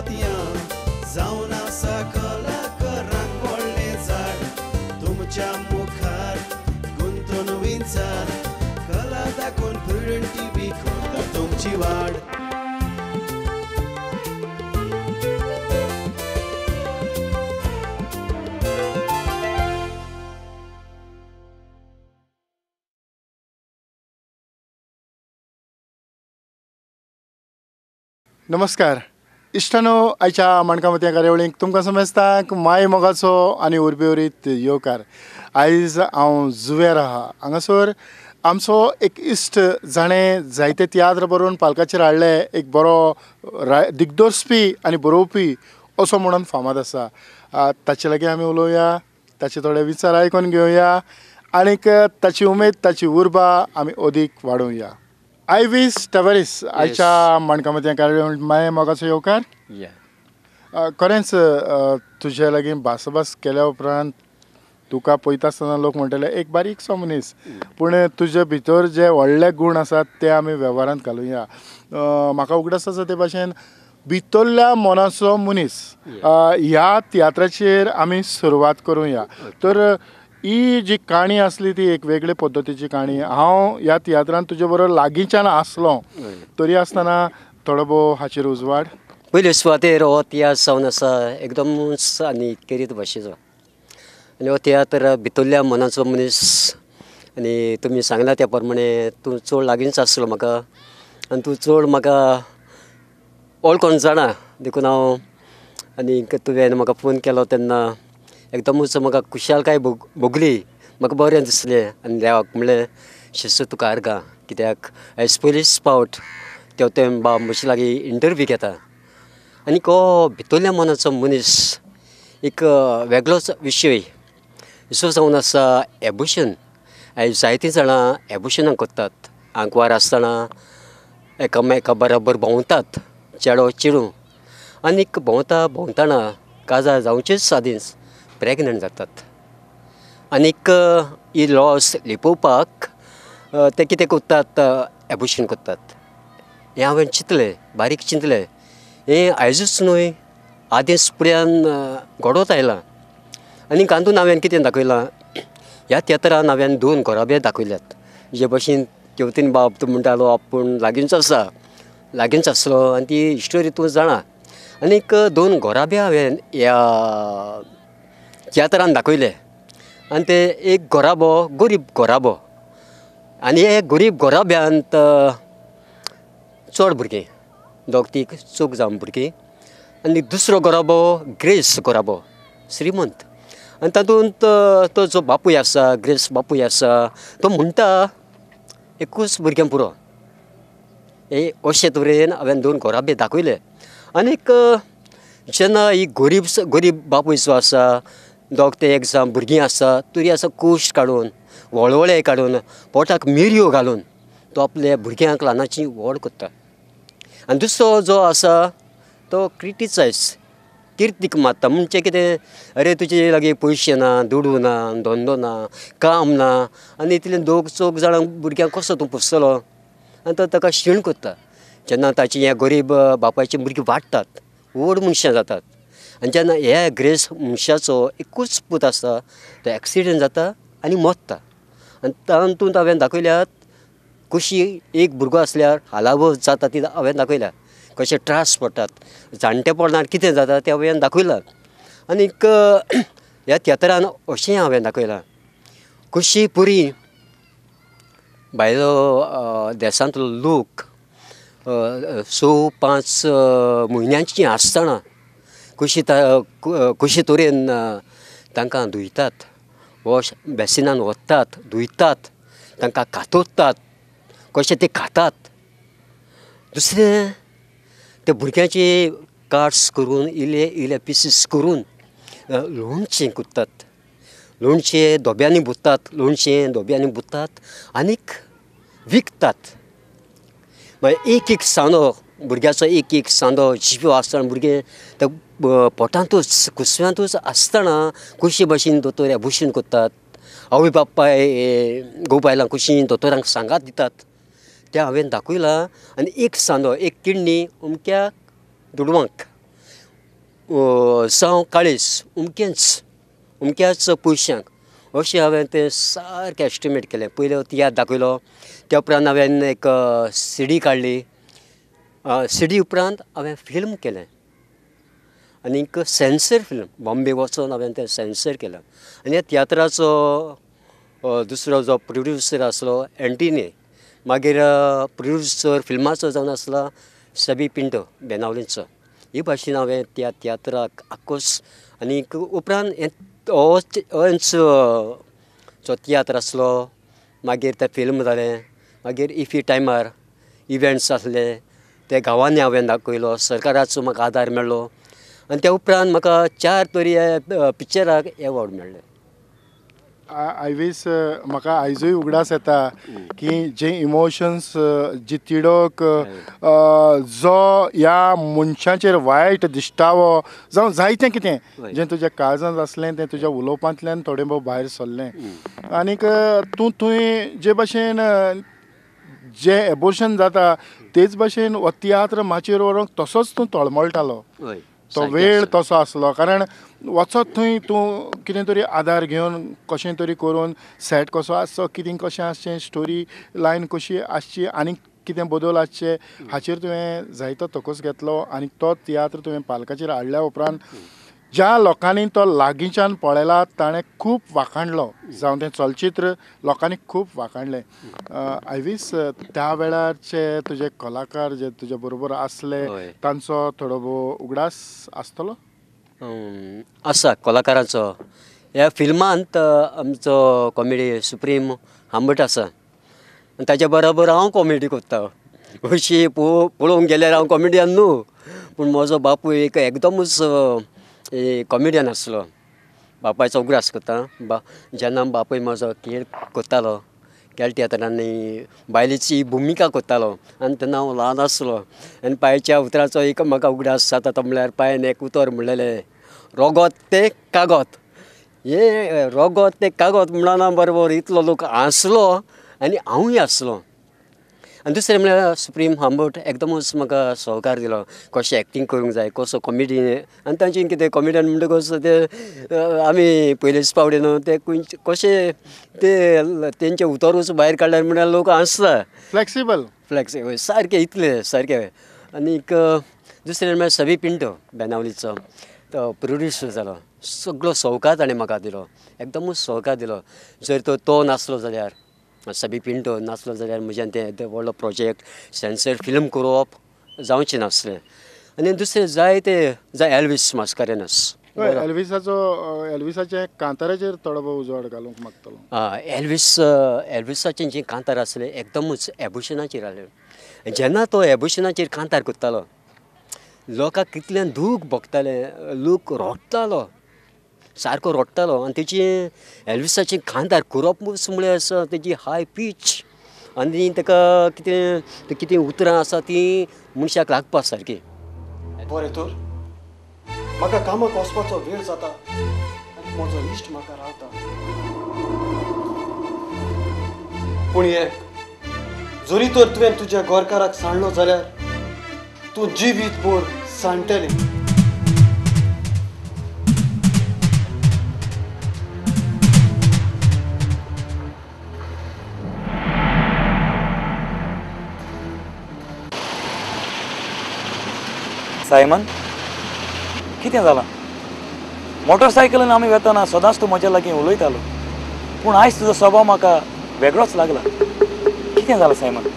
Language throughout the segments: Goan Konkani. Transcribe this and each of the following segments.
मोतयां जावन आसा कलाकारांक व्हडलें झाड तुमच्या मुखार गुंतून विंचार कला दाखोवन प्रुडंट टीव्ही करता तुमची वाड. नमस्कार इश्टानो, आयच्या माणकां मोतयां कार्यावळीक तुमकां समजता माय मोगाचो आनी उर्बेवरीत येवकार. आयज हांव जुव्यार आहा. हांगासर आमचो एक इश्ट जाणें जायते तियात्र बरोवन पालकाचेर हाडले, एक बरो दिग्दर्शपी आनी बरोवपी असो म्हणून फामाद आसा. ताचे लागीं आमी उलोवया, ताचे थोडे विचार आयकून घेवया आनीक ताची उमेद, ताची उर्बा आमी अदीक वाडोवया. आयवीस टवरीस, आयच्या माणकां मोतयां कार्यावळींत माय मोगाचो येवकार. खरेंच तुजे लागीं भासाभास केल्या उपरांत तुका पळयता आसतना लोक म्हणटले एक बारीकसो मनीस, पूण तुजे भितर जे व्हडले गूण आसात ते आमी वेव्हारांत घालुया. म्हाका उगडास आसा ते भाशेन भितरल्या मनाचो मनीस ह्या तियात्राचेर आमी सुरवात करुया. तर ही जी काणी आसली ती एक वेगळे पद्दतीची काणी. हांव ह्या तियात्रान तुजे बरोबर लागींच्यान आसलो तरी आसतना थोडो भोव हाचेर उजवाड. पयले सुवातेर हो तियात्र जावन आसा एकदम आनी केरीत भाशेचो, आनी हो तियात्र भितरल्या मनाचो मनीस. आनी तुमी सांगला त्या प्रमाणे तूं चड लागींच आसलो म्हाका आनी तूं चड म्हाका वळखून जाणा, देखून हांव आनी तुवें म्हाका फोन केलो तेन्ना एकदमूच म्हाका खुशालकाय भोगली, म्हाका बरें दिसलें. आनी देवाक म्हणलें शिस्त तुका अर्गां, कित्याक आयज पयलीच फावट तेवतेन बाब म्हजे लागीं इंटरव्यू घेता. आनी हो भितरल्या मनाचो मनीस एक वेगळोच विशय जो जावन आसा एबोशन. आयज जायतीं जाणां एबोशनां करतात, आंकवार आसतना एकामेका बरोबर भोंवतात, चेडो चेडूं, आनीक भोंवता भोंवतना काजार जावचेच आदींच प्रेगनंट जातात. आनीक ही लॉस लिपोवपाक ते कितें करतात, एबोशन करतात. हें हांवें चिंतलें, बारीक चिंतलें. हें आयजूच न्हय, आदींच फुड्यान घडत आयलां. आनी तातूंत हांवें कितें दाखयलां, ह्या तियात्रान हांवें दोन घराबे दाखयल्यात. जे भशेन तेवतेन बाब तूं म्हणटालो आपूण लागींच आसा, लागींच आसलो आनी ती स्टोरी तूं जाणा. आनीक दोन घराबे हांवें ह्या तियात्रान दाखयले. आनी ते एक घराबो गरीब घराबो, आनी हे गरीब घराब्यांत चड भुरगीं, दोग तीग चौग जावन भुरगीं. आनी दुसरो घराबो ग्रेस घराबो, श्रीमंत. आनी तातूंत तो जो बापूय आसा, ग्रेस बापूय आसा, तो म्हणटा एकूच भुरगें पुरो. हे अशे तरेन हांवें दोन घराबे दाखयले. आनीक जेन्ना ही गरीब गरीब बापूय जो आसा, दोग ते एक जावन भुरगीं आसा, तरी आसा कश्ट काडून, वळवळे काडून, पोटाक मिरयो घालून तो आपल्या भुरग्यांक ल्हानाची व्हड करता. आनी दुसरो जो आसा तो क्रिटिसायज, किर्तीक मारता. म्हणजे कितें, अरे तुजे लागीं पयशे ना, दुडू ना, धंदो ना, काम ना, आनी इतले दोग चौग जाणां भुरग्यांक कसो तूं पोसतलो. आनी तो ताका शीण करता. जेन्ना ताची ह्या गरीब बापायची भुरगीं वाडटात, व्हड मनशां जातात, आनी जेन्ना ह्या ग्रेस मनशाचो एकूच पूत आसता, तो एक्सिडंट जाता आनी मरता. आनी तातूंत हांवें दाखयल्यात कशी एक भुरगो आसल्यार हालावत जाता ती हांवें दाखयल्या, कशे त्रास पडटात, जाणटेपणान कितें जाता तें हांवें दाखयलां. आनीक ह्या तियात्रान अशें हांवें दाखयलां कशी पुरी भायलो देशांतलो लोक 6 5 म्हयन्यांची आसतना कशी कशे तरेन तांकां धुयतात, वॉश बेसिनान वतात, धुयतात, तांकां कातरतात, कशे ते खातात. दुसरें त्या भुरग्यांचे कार्ड्स करून इल्ले इल्ले पिसीस करून लोणचें करतात, लोणचें डोब्यांनी भरतात, लोणचें डोब्यांनी भरतात आनीक विकतात. मागीर एक एक सांदो भुरग्याचो, एक एक सांदो जिवो आसतना भुरगें त्या पोटांतूच कुसव्यांतूच आसतना कशे भशेन दोतोर एबोशन करतात, आवय बापाय घोव बायलां कशीं दोतोरांक सांगात दितात तें हांवें दाखयलां. आनी एक सांदो, एक किडनी अमक्या दुडवांक, जावं काळीज उमकेंच उमक्याच पयशांक अशें हांवें तें सारकें एस्टिमेट केलें. पयलो तियात्र दाखयलो, त्या उपरांत हांवें एक सीडी काडली, सीडी उपरांत हांवें फिल्म केलें आनीक सेन्सर फिल्म बॉम्बे वचोन हांवें तें सेन्सर केलें. आनी ह्या तियात्राचो दुसरो जो प्रोड्युसर आसलो एंटिनी, मागीर प्रोड्युसर फिल्माचो जावन आसलो सबी पिंटो बेनावलीचो. ही भाशेन हांवें त्या तियात्राक आक्कोस आनीक उपरांत होच जो तियात्र आसलो, मागीर तें फिल्म जालें, मागीर इफी टायमार इवेंट्स आसले ते गांवांनी हांवें दाखयलो, सरकाराचो म्हाका आदार मेळ्ळो आनी त्या उपरांत म्हाका 4 तरी पिक्चराक एवॉर्ड मेळ्ळे. I वीस म्हाका आयजूय उगडास येता की जे इमोशन्स, जी तिडक, जो ह्या मनशाचेर वायट दिश्टावो जावं जायतें कितें जें तुज्या काळजांत आसलें तें तुज्या उलोवपांतल्यान थोडें भोव भायर सरलें. आनीक तूं थंय जे भाशेन जें एबोर्शन जाता तेच भाशेन हो तियात्र माचयेर व्हरूंक तसोच तूं तळमळटालो. तो वेळ तसो आसलो, कारण वचत थंय तूं कितें तरी आदार घेवन कशें तरी करून सेट कसो आसचो, कितें कशें आसचें, स्टोरी लायन कशी आसची आनी कितें बदल आसचे हाचेर तुवें जायतो तकस घेतलो आनी तो तियात्र तुवें पालकाचेर हाडल्या उपरांत ज्या लोकांनी तो लागींच्यान पळयला ताणें खूब वाखाणलो, जावं तें चलचित्र लोकांनी खूब वाखाणलें. I वीस त्या वेळारचे तुजे कलाकार जे तुजे बरोबर आसले तांचो थोडो भोव उगडास आसतलो? आसा कलाकारांचो. ह्या फिल्मांत आमचो कॉमेडी सुप्रीम हांबट आसा आनी ताच्या बरोबर हांव कॉमेडी करता. अशी पळोवंक गेल्यार हांव कॉमेडियन न्हू, पूण म्हजो बापूय एक एकदमच कॉमेडियन आसलो. बापायचो उगडास करता, जेन्ना बापूय म्हजो खेळ करतालो, खेळ तियात्रांनी बायलेची भुमिका करतालो आनी तेन्ना हांव ल्हान आसलो आनी पायच्या उतराचो एक म्हाका उगडास जाता तो म्हळ्यार पायन एक उतर म्हणलेलें, रोगोत तें कागोत. हें रोगोत तें कागोत म्हणना बरोबर इतलो लोक हांसलो आनी हांवूय हांसलो. आनी दुसरें म्हळ्यार सुप्रीम हांबट एकदमच म्हाका सहकार दिलो, कशें एक्टींग करूंक जाय, कसो कॉमेडी. आनी तांचे कितें कॉमेडियन म्हणटकच ते आमी पयलेच पावडे न्हू, ते कशें ते तेंचे उतरूच भायर काडल्यार म्हळ्यार लोक हांसता. फ्लेक्सिबल फ्लेक्सिबल सारकें, इतलें सारकें. आनीक दुसरें म्हळ्यार सबी पिंटो बेनावलीचो तो प्रोड्युसर जालो, सगळो सहकार ताणें म्हाका दिलो, एकदमच सहकार दिलो. जर तो नासलो जाल्यार, सबी पिंटो नासलो जाल्यार म्हज्यान तें येदो व्हडलो प्रोजेक्ट सेन्सर फिल्म करप जावचें नासलें. आनी दुसरें जायते जाय एल्वीस मास्कारेनस. एल्विसाचो एल्विसाचे कांताराचेर थोडो भोव उजवाड घालूंक मागतलो. एल्वीस एल्विसाचें जें कांतार आसलें एकदमच एबोशनाचेर आसलें. जेन्ना तो एबोशनाचेर कांतार करतालो लोकांक कितलें दूख भोगतालें, लोक रडटालो, सारको रडटालो. आनी तेची एल्विसाचें कांतार करपच म्हळ्यार आसा तेजी हाय पीच आनी ताका कितें कितें उतरां आसा तीं मनशाक लागपा सारकीं. बरें तर म्हाका कामाक वचपाचो वेळ जाता आनी म्हजो इश्ट म्हाका रावता. पूण एक जरी तर तुवें तुज्या गोरकाराक सांडलो जाल्यार तूं जिवीत भर सांडटलें. सायमन, कितें जालां? मोटरसायकलीन आमी वेतना सदांच तूं म्हज्या लागीं उलयतालो, पूण आयज तुजो स्वभाव म्हाका वेगळोच लागला. कितें जालां सायमन?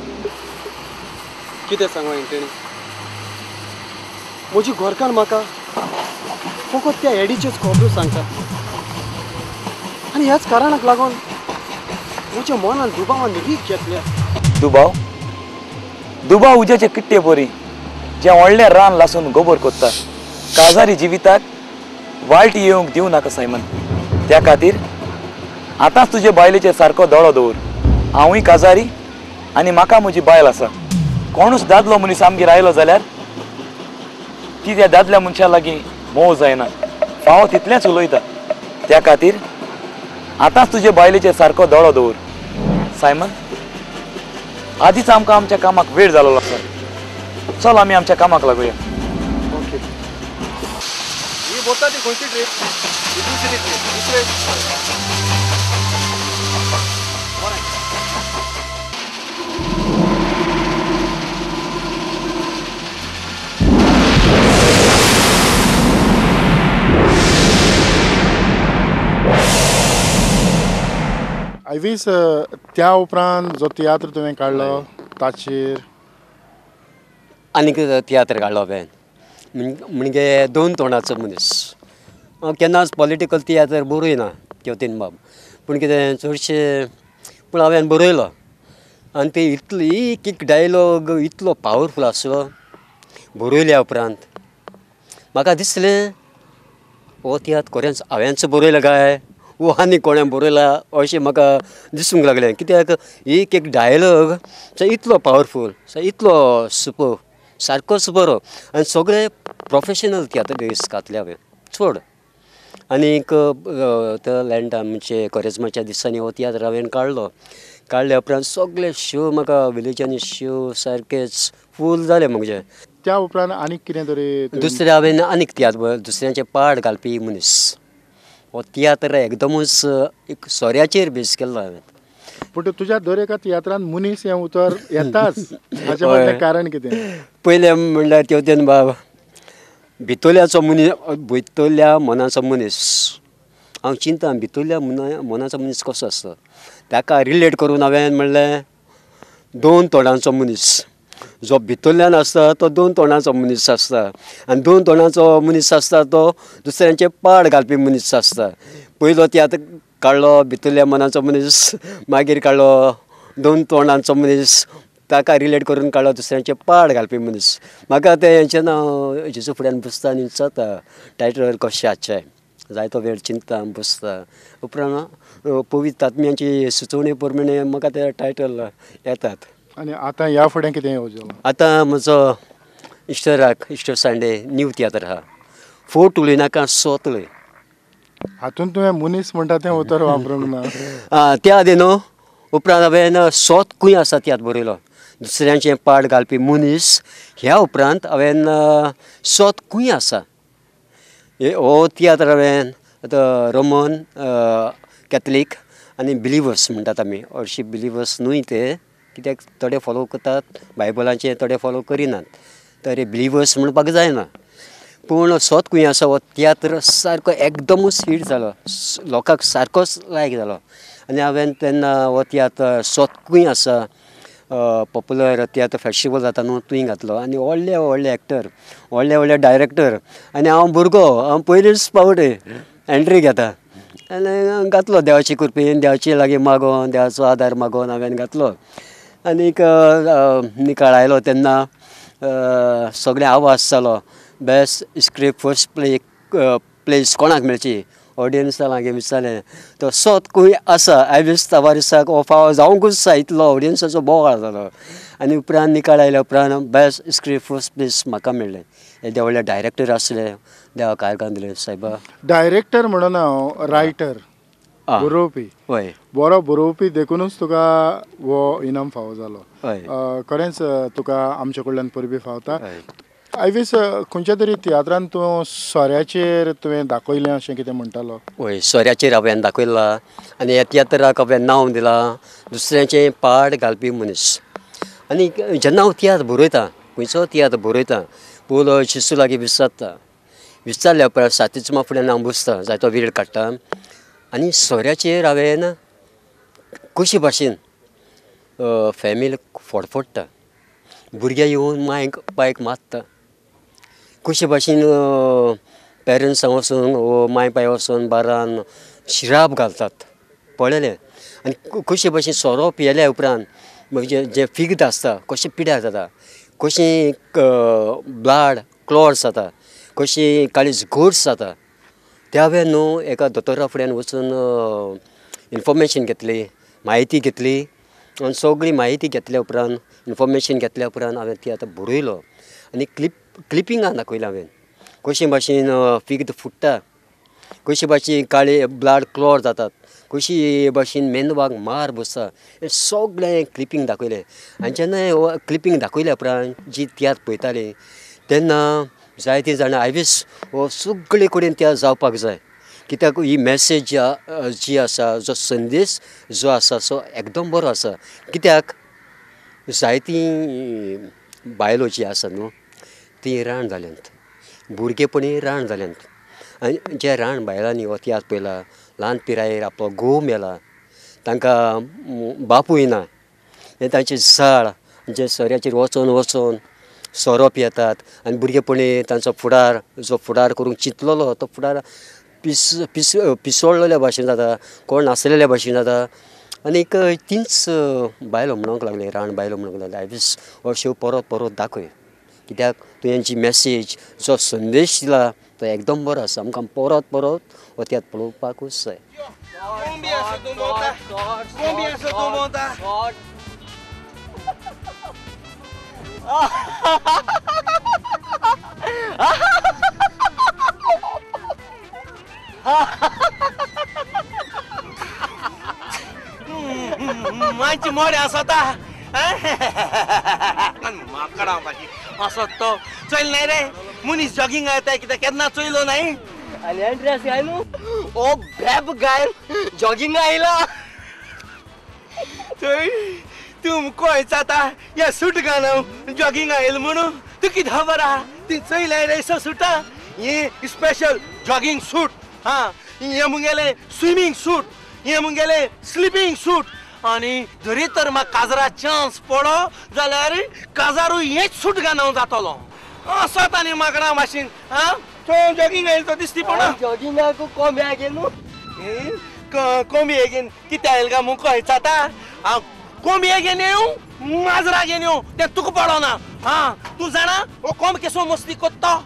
कितें सांगू एंटनी, म्हजी घरकान्न म्हाका फकत त्या एडीच्योच खबरो सांगता आनी ह्याच कारणाक लागून म्हज्या मनान दुबावान रीक घेतल्या. दुबाव? दुबाव उज्याचे किट्टे बरी जें व्हडलें रान लासून गोबर कोत्ता. काजारी जिविताक वायट येवंक दिवं नाका सायमन. त्या खातीर आतांच तुजे बायलेचेर सारको दोळो दवर. हांवूय काजारी आनी म्हाका म्हजी बायल आसा. कोणूच दादलो मनीस आमगेर आयलो जाल्यार ती त्या दादल्या मनशा लागीं मोव जायना, फावो तितलेंच उलयता. त्या खातीर आतांच तुजे बायलेचेर सारको दोळो दवर सायमन. आदींच आमकां आमच्या कामाक वेळ जाल्लो आसा. चल आमी आमच्या कामाक लागुया. ओके. बोता ती खंयची ट्रीप? ही दुसरी ट्रीप. दुसरे बरें. आयवीस त्या उपरांत जो तियात्र तुवें काडलो ताचेर आनीक तियात्र काडलो हांवें म्हणजे दोन तोंडाचो मनीस. हांव केन्नाच पॉलिटिकल तियात्र बरयना तेवतेन बाब, पूण कितें चडशें पूण हांवें बरयलो आनी ते इतलो एक एक डायलॉग इतलो पावरफूल आसलो. बरयल्या उपरांत म्हाका दिसलें हो तियात्र खरेंच हांवेंच बरयला काय वो आनी कोणें बरयला अशें म्हाका दिसूंक लागलें. कित्याक एक एक डायलॉग इतलो पावरफूल, इतलो सुपर, सारकोच बरो आनी सगळे प्रोफेशनल तियात्रिस्ट घातले हांवें चड. आनीक त्या लँडा म्हणजे कोरेज्माच्या दिसांनी हो तियात्र हांवें काडलो. काडल्या उपरांत सगळे शो म्हाका विलेजांनी शो सारकेच फूल जाले म्हजे. त्या उपरांत आनीक कितें तरी दुसरें हांवें आनीक तियात्र दुसऱ्यांचे पाड घालपी मनीस. हो तियात्र एकदमूच एक सोऱ्याचेर बेस केल्लो हांवें. पूण तुज्या दर एका तियात्रान मनीस हें उतर येताच, हाचें फाटलें कारण कितें? पयलें म्हणल्यार तेवतेन बाब भितरल्याचो मनीस, भितरल्या मनाचो मनीस. हांव चिंता भितरल्या मनाचो मनीस कसो आसता ताका रिलेट करून हांवें म्हणलें दोन तोंडांचो मनीस. जो भितरल्यान आसता तो दोन तोंडांचो मनीस आसता आनी दोन तोंडांचो मनीस आसता तो दुसऱ्यांचे पाड घालपी मनीस आसता. पयलो तियात्र काडलो भितरल्या मनाचो मनीस, मागीर काडलो दोन तोंडांचो मनीस, ताका रिलेट करून काडलो दुसऱ्यांचे पाड घालपी मनीस. म्हाका तें हेंचें नांव जेजू फुड्यान बसता आनी जाता टायटल कशें आसचें जायतो वेळ चिंतता बसता. उपरांत पवित्र आत्म्याची सुचोवणे प्रमाणे म्हाका ते टायटल येतात. आनी आतां ह्या फुडें कितें येवजण? आतां म्हजो इस्टराक इस्टर संडे न्यू तियात्र आहा, फोट उलयनाका सोत उलय. हातूंत तुवें मनीस म्हणटा तें उतर वापरूंक ना. आं, त्या आदी न्हू उपरांत हांवें सोत खूंय आसा तियात्र बरयलो दुसऱ्यांचें पाड घालपी मनीस. ह्या उपरांत हांवें सोत खूंय आसा हो तियात्र हांवें आतां रोमन कॅथलीक आनी बिलिवर्स म्हणटात आमी, हरशीं बिलिवर्स न्हय ते, कित्याक थोडे फॉलो करतात बायबलाचें, थोडे फॉलो करिनात, तर बिलिवर्स म्हणपाक जायना. पूण सोत खूंय आसा हो तियात्र सारको एकदमूच हिट जालो, लोकांक सारकोच लायक जालो. आनी हांवें तेन्ना हो तियात्र सोत खूंय आसा पॉपुलर तियात्र फेस्टिवल जाता न्हू थंय घातलो. आनी व्हडले व्हडले एक्टर, व्हडले व्हडले डायरेक्टर आनी हांव भुरगो, हांव पयलीच फावट एंट्री घेता आनी घातलो देवाची कृपेन, देवाचे लागीं मागोन, देवाचो आदार मागोन हांवें घातलो. आनीक निकाळ आयलो तेन्ना सगळें आवाज जालो, बेस्ट स्क्रिप्ट फर्स्ट प्लेस कोणाक मेळची ऑडियन्सा लागीं विचारलें तो सोत खूंय आसा आयवीस तावारिसाक हो फावो जावंकूच जाय इतलो ऑडियन्साचो बोवाळ जालो. आनी उपरांत निकाळ आयल्या उपरांत बेस्ट स्क्रिप्ट फर्स्ट प्लेस म्हाका मेळ्ळें. येदे व्हडले डायरेक्टर आसले, देवा कारगान दिले सायबा. डायरेक्टर म्हणून हांव रायटर, बरोवपी. हय, बरो बरोवपी देखूनच तुका हो इनाम फावो जालो. हय, खरेंच तुका आमचे कडल्यान परबी फावता. आयवीस खंयच्या तरी तियात्रान तूं सोऱ्याचेर तुवें दाखयलें अशें कितें म्हणटालो? हय, सोऱ्याचेर हांवें दाखयलां आनी ह्या तियात्राक हांवें नांव दिलां दुसऱ्यांचें पाड घालपी मनीस. आनी जेन्ना हांव तियात्र बरयता, खंयचो तियात्र बरयता, पयलो शिशू लागीं विचारता, विचारल्या उपरांत सातीचमा फुड्यान हांव बसता, जायतो वेळ काडटा आनी सोऱ्याचेर हांवें कशी भाशेन फॅमिली फडफडटा, भुरग्यां येवन मायक पायक मारता, कशे भाशेन पेरंट्सां वचून वो माय पाय वचून बारान शिराप घालतात पळयलें. आनी कशे भाशेन सोरो पियेल्या उपरांत म्हणजे जें फिग्द आसता कशें पिड्यार जाता, कशें ब्लड क्लॉट्स जाता, कशी काळीज घोर्स जाता. त्या वेळार न्हू एका दोतोरा फुड्यान वचून इन्फॉर्मेशन घेतली, म्हायती घेतली आनी सगळी म्हायती घेतल्या उपरांत, इन्फॉर्मेशन घेतल्या उपरांत हांवें ती आतां बरयलो आनी क्लिपिंगां दाखयलें हांवें कशे भाशेन फिग्द फुट्टा, कशे भाशेन काळे ब्लड क्लॉट जातात, कशी भाशेन मेंदवाक मार बसता, हें सगळें क्लिपींग दाखयलें. आनी जेन्ना क्लिपींग दाखयल्या उपरांत जी तियात्र पळयताली तेन्ना जायतीं जाणां आयवीस हो सगळे कडेन त्या जावपाक जाय कित्याक ही मॅसेज जी आसा जो संदेश जो आसा सो एकदम बरो आसा कित्याक जायतीं बायलो जी आसा न्हू ती राण जाल्यांत भुरगेपणी राण जाल्यांत आनी जे राण बायलांनी हो तियात्र पळयला ल्हान पिरायेर आपलो घोव मेला तांकां बापूय ना हें तांचें जाळ जे सोऱ्याचेर वचोन वचोन सोरो पियेतात आनी भुरगेपणी तांचो फुडार जो फुडार करूंक चिंतलेलो तो फुडार पिस पिस पिसोळलेल्या भाशेन जाता कोण नासलेल्या भाशेन जाता आनीक तींच बायलो म्हणूंक लागले राण बायलो म्हणूंक लागले आयवीस हो शो परत परत दाखय कित्याक तुवें जी मॅसेज जो संदेश दिला तो एकदम बरो आसा आमकां परत परत हो तियात्र पळोवपाकूच जाय. मांची मोडे आसता माकडा भाजी असो तो चोयल नाही रे मनीस जॉगिंग येता कित्याक केन्ना चोयलो नाही आनी ड्रेस घायलो ओ बेब घायल जॉगिंग आयला थंय तूं कोय जाता या सूट घालून जॉगिंग आयल म्हणून तूं कितें खबर आहा ती चोयलाय रे सो सुटा हे स्पेशल जॉगिंग सूट हां हे मुगेले स्विमींग सूट हे मुगेले स्लिपींग सूट आनी जरी तर म्हाका काजरा चान्स पडो जाल्यार काजारूय हेच सूट घालून जातलो असोत आनी माकडा भाशेन आं तो जॉगिंग आयल तो दिसती पडो जॉगिंगाक कोंबे घेन न्हू कोंबये घेन कितें आयल काय म्हूण कळच आतां हांव कोंबये घेन येवं माजरा घेन येवं तें तुका पडना हां तूं जाणा हो कोंब केसो मस्ती कोत्तो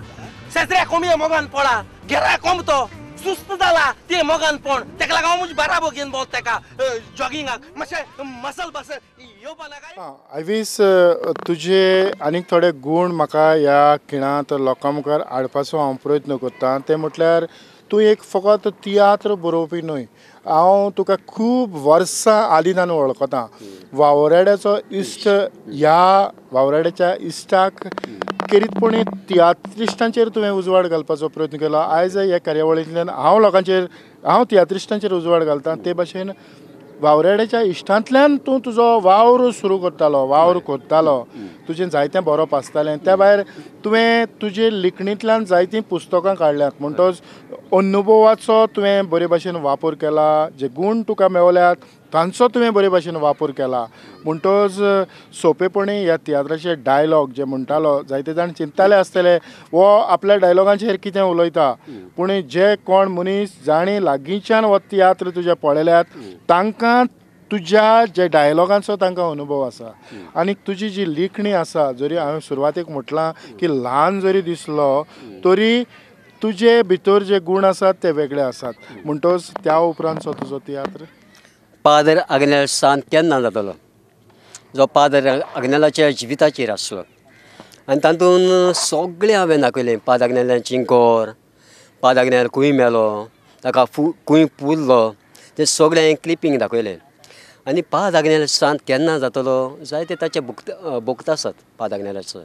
शेजऱ्या कोंबये मोगान पडा घेरा कोंब तो सुस्त जाला ते मोगान पण तेका लागून हांव म्हजे बाराबो घेवन भोंवता तेका जॉगिंगाक मातशें मसल बसल येवपा नाका. आयवीस तुजे आनीक थोडे गूण म्हाका ह्या खिणांत लोकां मुखार हाडपाचो हांव प्रयत्न करता ते म्हटल्यार तूं एक फकत तियात्र बरोवपी न्हय हांव तुका खूब वर्सां आदिनान वळखता वावराड्याचो इश्ट ह्या वावराड्याच्या इश्टाक खेरीतपणी तियात्रिश्टांचेर तुवें उजवाड घालपाचो प्रयत्न केलो. आयज ह्या कार्यावळींतल्यान हांव लोकांचेर हांव तियात्रिश्टांचेर उजवाड घालता ते भाशेन वावराड्याच्या इश्टांतल्यान तूं तुजो वावर सुरू करतालो वावर करतालो तुजें जायतें बरोवप आसतालें त्या भायर तुवें तुजे लिखणींतल्यान जायतीं पुस्तकां काडल्यांत म्हणटच अनुभवाचो तुवें बरे भाशेन वापर केला जे गूण तुका मेवल्यात तांचो तुवें बरे भाशेन वापर केला म्हणटच सोंपेपणी ह्या तियात्राचे डायलॉग जे म्हणटालो जायते जाण चिंतताले आसतले हो आपल्या डायलॉगांचेर कितें उलयता पूण जे कोण मनीस जाणी लागींच्यान हो तियात्र तुजे पळयल्यात तांकां तुज्या जे डायलॉगांचो तांकां अनुभव आसा आनी तुजी जी लिखणी आसा जरी हांवें सुरवातेक म्हटलां की ल्हान जरी दिसलो तरी तुजे भितर जे गूण आसात ते वेगळे आसात म्हणटच त्या उपरांतचो तुजो तियात्र पादर आग्नेल सांत केन्ना जातलो जो पादर आग्नेलाच्या जिविताचेर आसलो आनी तातूंत सगळें हांवें दाखयलें पाद आग्नेलाची गोर पाद आग्नेल खूंय मेलो ताका खूंय पुरलो तें सगळें हांवें क्लिपींग दाखयलें आनी पाद आग्नेल सांत केन्ना जातलो जायते ताचे भक्त आसात पाद आग्नेलाचो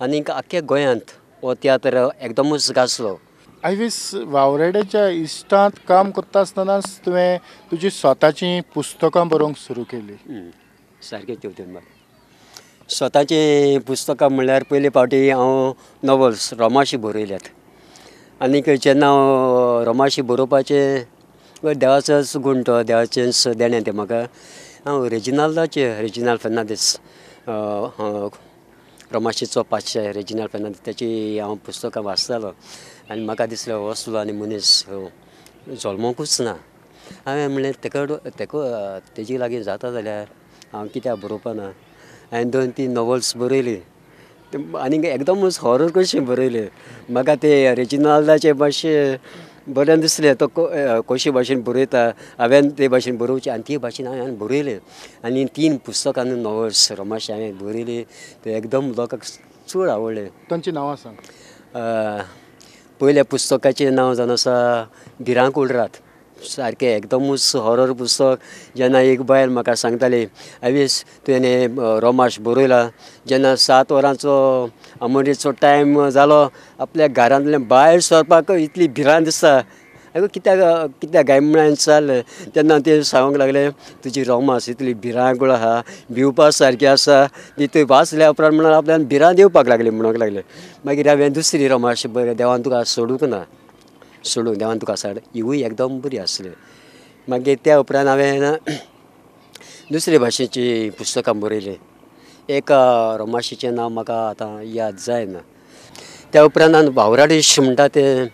आनीक आख्ख्या गोंयांत हो तियात्र एकदमूच गाजलो. आयवीस वावराड्याच्या इश्टांत काम करता आसतनाच तुवें तुजी स्वताची पुस्तकां बरोवंक सुरू केली. सारकें तेवटेन म्हाका स्वताची पुस्तकां म्हणल्यार पयले फावटी हांव नॉव्हल्स रोमाशी बरयल्यात आनीक जेन्ना हांव रोमाशी बरोवपाचें देवाचोच गूण तो देवाचेंच देणें तें म्हाका हांव रेजिनाल्दाचें रेजिनाल्द फेर्नांदीस रोमाशीचो पातशाह रेजिनाल्द फेर्नांदीस तेची हांव पुस्तकां वाचतालो आनी म्हाका दिसलें असलो आनी मनीस जल्मोकूच ना. हांवें म्हणलें तेका तेका तेजे लागीं जाता जाल्यार हांव कित्याक बरोवपाना. हांवें 2-3 नॉव्हल्स बरयली आनीक एकदमच हॉरर कशें बरयलें म्हाका ते रेजिनाल्दाचें मातशें बरें दिसलें तो कशे भाशेन बरयता हांवें ते भाशेन बरोवचें आनी ते भाशेन हांवें बरयलें आनी 3 पुस्तकां नॉव्हल्स रोमाशी हांवें बरयली ते एकदम लोकांक चड आवडलें. तांची नांवां सांग. पयल्या पुस्तकाचें नांव जावन आसा भिरांकूळ रात सारकें एकदमूच हॉरर पुस्तक. जेन्ना एक बायल म्हाका सांगताली आवीस तुवें रोमाश बरयला, जेन्ना 7 वरांचो आमोरेचो टायम जालो आपल्या घरांतल्यान भायर सरपाक इतली भिरांत दिसता. आगो कित्याक कित्याक गाय म्हणून हांवें विचारलें तेन्ना ते सांगूंक लागले तुजी रोमांस इतली भिरांकूळ आहा, भिवपा सारकी आसा, ती थंय वाचल्या उपरांत म्हणून आपल्यान भिरांत येवपाक लागली म्हणूंक लागले. मागीर हांवें दुसरी रोमांस बरें देवान तुका सोडूंक ना, सोडूंक देवान तुका साड, हिवूय एकदम बरी आसली. मागीर त्या उपरांत हांवें दुसरे भाशेची पुस्तकां बरयलीं. एक रोमांशीचें नांव म्हाका आतां याद जायना. त्या उपरांत वावराडीश म्हणटा तें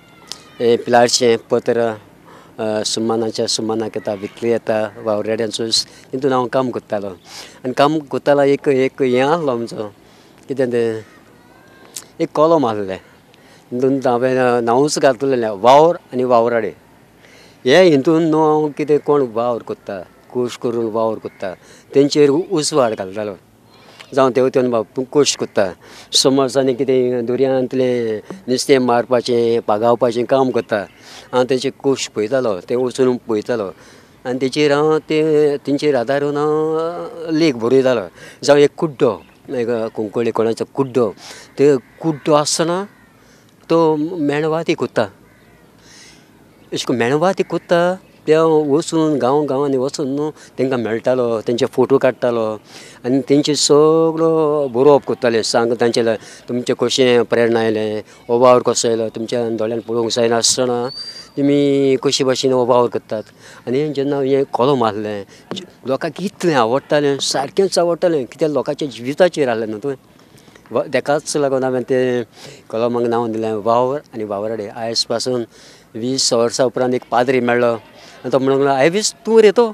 पिलारचें पत्र सुमानाच्या सुमानाक येता, विकली येता वावराड्यांचो, तितून हांव काम करतालो. आनी काम करतालो एक एक हें आसलो आमचो कितें तें एक कॉलम आसलें, तितून हांवें नांवूच घातलेलें वावर आनी वावराडे. हे हितून न्हू हांव कितें कोण वावर करता, कोश करून वावर करता तेंचेर उजवाड घालतालो. जावं तेवतेन बाब तूं कोश करता, समज आनी कितें दर्यांतलें नुस्तें मारपाचें पागावपाचें काम करता, हांव तेंचे कोश पळयतालो, ते वचून पळयतालो आनी तेचेर हांव ते तेंचेर आदारून हांव लेख बरयतालो. जावं एक कुड्डो, एक कुंकळ्ळी कोणाचो कुड्डो, ते कुड्डो आसतना तो मेणवाती कोत्ता, अशें करून मेणवाती कोत्ता ते वचून गांव गांवांनी वचून न्हू तांकां मेळटालो, तेंचे फोटो काडटालो आनी तेंचे सगळो बरोवप करताले. सांग तांचे तुमचें कशें प्रेरणा आयलें, हो वावर कसो आयलो, तुमच्या दोळ्यान पळोवंक जायना आसतना तुमी कशे भाशेन हो वावर करतात. आनी जेन्ना हें कॉलम आसलें लोकांक इतलें आवडटालें, सारकेंच आवडटालें, कित्याक लोकांच्या जिविताचेर आसलें न्हू तें, तेकाच लागून हांवें तें कॉलमाक नांव दिलें वावर आनी वावराडे. आयज पासून 20 वर्सां उपरांत एक पाद्री मेळ्ळो आनी तो म्हणूंक लागलो आयवीस तूं रे तो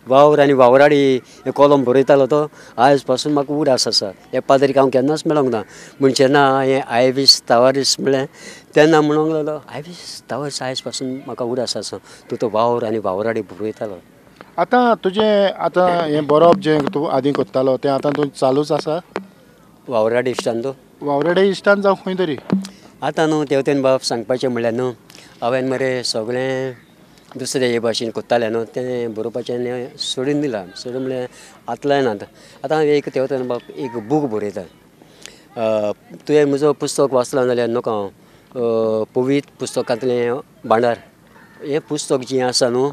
वावर आनी वावराडी हें कॉलम बरयतालो तो, आयज पासून म्हाका उडास आसा. हे पाद्रीक हांव केन्नाच मेळोंक ना. पूण जेन्ना हांवें आयवीस तावारीस म्हणलें तेन्ना म्हणूंक लागलो आयवीस तावारीस आयज पासून म्हाका उडास आसा, तूं तो वावर आनी वावराडी बरयतालो. आतां तुजें आतां हें बरोवप जें तूं आदीं करतालो तें आतां तूं चालूच आसा वावराडी इश्टान? तो वावराडे इश्टान जावं खंय तरी आतां न्हू तेवतेन बाब सांगपाचें म्हणल्यार न्हू हांवें मरे सगळें दुसरे हे भाशेन करतालें न्हू तें बरोवपाचें सोडून दिलां. सोडून म्हणल्यार आतलें ना. आतां हांव एक तेवतेन बाब एक बूक बरयता. तुवें म्हजो पुस्तक वाचलां जाल्यार न्हू हांव पवित्र पुस्तकांतलें भांडार हें पुस्तक जें आसा न्हू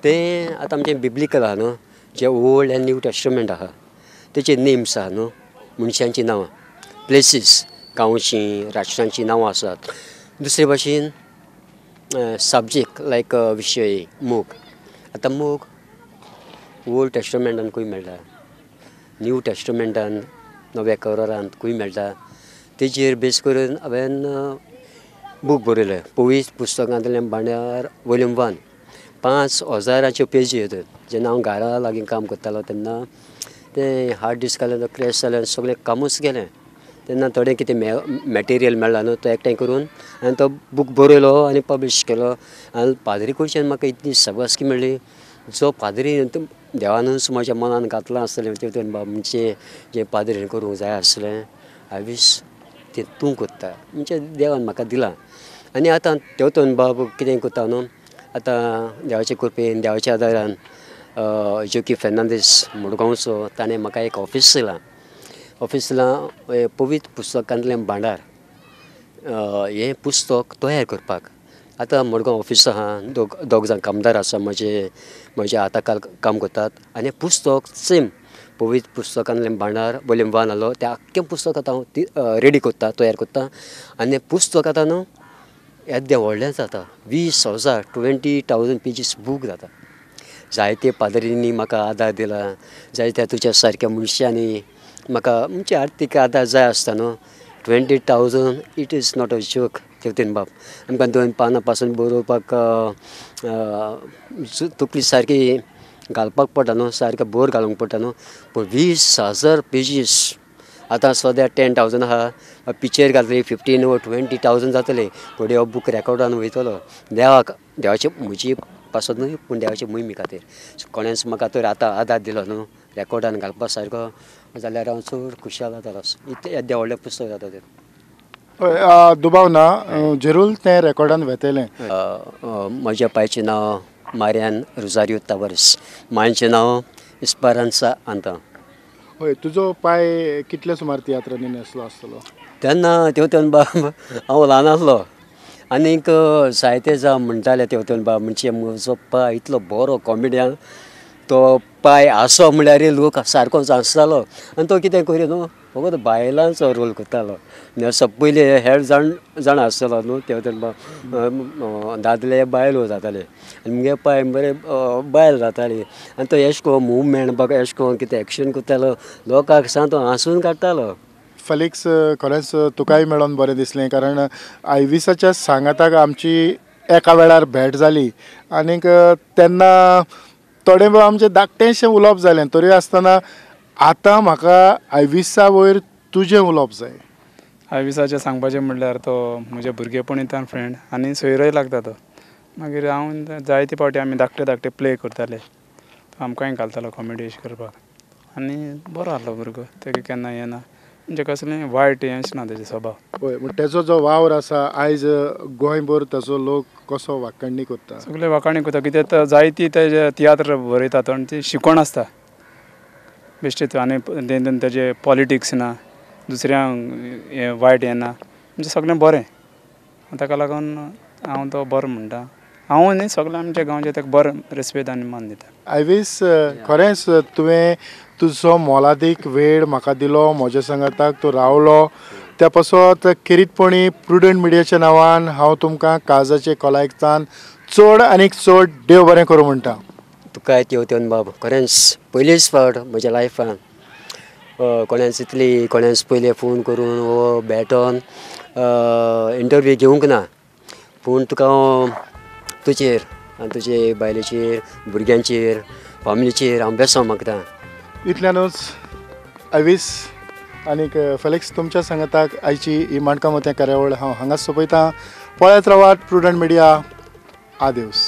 तें आतां आमचें बिब्लिकल आहा न्हू, जें ओल्ड आनी न्यू टेस्टमेंट आहा तेचे नेम्स आहा न्हू, मनशांचीं नांवां, प्लेसीस, गांवचीं, राष्ट्रांचीं नांवां आसात. दुसरे भाशेन सब्जेक्ट लायक विशय मोग, आतां मोग ओल्ड टेस्टमेंटान खंय मेळटा, न्यू टेस्टमेंटान नव्या करारांत खंय मेळटा, तेजेर बेस करून हांवें बूक बरयलें पवित्र पुस्तकांतलें भांडार वॉल्यूम 1. 5000 पेजी येतात. जेन्ना हांव घरा लागीं काम करतालो तेन्ना तें हार्ड डिस्क जालें, क्रॅश जालें, सगळें कामूच गेलें. तेन्ना थोडें कितें मॅटेरियल मेळ्ळां न्हू तो एकठांय करून आनी तो बूक बरयलो आनी पब्लिश केलो. आनी पाद्री कडच्यान म्हाका इतली शाबासकी मेळ्ळी, जो पाद्री देवानूच म्हज्या मनान घातलां आसतलें तेतून बाब म्हणजे जें पाद्रीन करूंक जाय आसलें आवीस तें तूं करता म्हणजे देवान म्हाका दिलां. आनी आतां तेवतून बाब कितें करता न्हू आतां देवाचे कृपेन देवाच्या आदारान जोकी फेर्नांदीस मडगांवचो ताणें म्हाका एक ऑफीस दिलां. ऑफीस दिलां पवित्र पुस्तकांतलें भांडार हें पुस्तक तयार करपाक. आतां मडगांव ऑफीस आहा, दोग जाण कामदार आसा म्हजे म्हज्या हाता काल काम करतात. आनी पुस्तक सेम पवित्र पुस्तकांतलें भांडार वॉल्यूम 1 आसलो तें आख्खें पुस्तक आतां हांव रेडी करता, तयार करता. आनी पुस्तक आतां न्हू येद्दें व्हडलें जाता, 20,000 20,000 पेजीस बूक जाता. जायते पाद्रींनी म्हाका आदार दिला, जायत्या तुज्या सारक्या मनशांनी म्हाका म्हणजे आर्थीक आदार जाय आसता न्हू. 20,000 it is not a joke तेवतेन बाब. आमकां 2 पानां पासून बरोवपाक तकली सारकी घालपाक पडटा न्हू, सारकें बोर घालूंक पडटा न्हू. पूण 20,000 पेजीस आतां सद्या 10,000 आहा, पिक्चर घातली 15 वा 20,000 जातले. फुडें हो बूक रेकॉर्डान वयतलो. देवाक देवाचे म्हजी पासत न्हू पूण देवाचे मोहिमे खातीर कोणेंच म्हाका तर आतां आदार दिलो न्हू रेकॉर्डान घालपा सारको जाल्यार हांव चड खुशाल जातालो. इतलें येद्दें व्हडलें पुस्तक जाता तें. हय, दुबाव ना, जरूर तें रेकॉर्डान वेतलें. म्हज्या पायचें नांव मार्यान रोजारियो तावरस, मांयचें नांव इस्पारांसा आंता. हय, तुजो पाय कितले सुमार तियात्रांनी न्हेसलो आसतलो तेन्ना? तेवतेन बाब हांव ल्हान आसलो आनीक जायते जावं म्हणटाले तेवतेन बाब म्हणजे म्हजो पाय इतलो बरो कॉमेडियन, तो पाय आसो म्हणल्यार लोक सारकोच आसतालो. आनी तो कितें करी न्हू, फकत बायलांचो रोल करतालो. पयलीं हेर जाण जाणां आसतलो न्हू तेवतेन बाब, दादले बायलो जाताले आनी मुगे पाय बरे बायल जाताली. आनी तो एश कोन मुवमेंट बाबा एश कोन कितें एक्शन करतालो, लोकांक सांग तो हांसून काडटालो. फेलिक्स, खरेंच तुकाय मेळोन बरें दिसलें, कारण आयवीसाच्या सांगाताक आमची एका वेळार भेट जाली आनीक तेन्ना थोडें भोव आमचें धाकटेंशें उलोवप जालें. तरी आसतना आतां म्हाका आयवीसा वयर तुजें उलोवप जाय. आयवीसाचें सांगपाचें म्हणल्यार तो म्हज्या भुरगेपणींतान फ्रेंड आनी सोयरोय लागता तो. मागीर हांव जायते फावटी आमी धाकटे धाकटे प्ले करताले, तो आमकांय घालतालो कॉमेडी अशें करपाक आनी बरो आहलो भुरगो, तेका केन्ना येना म्हणजे कसलें वायट हेंच ना तेजो स्वभाव. हय, पूण तेजो जो वावर आसा आयज गोंयभर ताजो लोक कसो वाखाणणी करता, सगळे वाखाणी करता. कित्याक तो जायती तेजे तियात्र बरयता तो आनी ती शिकवण आसता बेश्टेच, आनी तेतून तेजे पॉलिटिक्स ना, दुसऱ्यांक हें वायट येना, म्हणजे सगळें बरें. ताका लागून हांव तो बरो म्हणटा. हांव न्ही, सगळें आमच्या गांवचे ताका बरें रेस्पेद आनी मान दिता. आयवीस, खरेंच तुवें तुजो मोलादीक वेळ म्हाका दिलो, म्हज्या सांगाताक तूं रावलो, त्या पासत खेरीतपणी प्रुडंट मिडियाच्या नांवान हांव तुमकां काळजाचे खोलायेकतान चड आनीक चड देव बरें करूं म्हणटा. तुकाय तेवतेन बाब, खरेंच पयलीच फावट म्हज्या लायफान कोणाच इतली कोणाच पयलीं फोन करून वो भेटोन इंटरव्यू घेवंक ना, पूण तुका हांव तुजेर आनी तुजे बायलेचेर, भुरग्यांचेर, फॅमिलीचेर हांव बेसो मागता. इतल्यानूच आयवीस आनीक फेलिक्स तुमच्या सांगाताक आयची ही माणकां मोत्यां कार्यावळ हांव हांगाच सोंपयतां. पळयत रावात प्रुडंट मिडिया. आदेवस.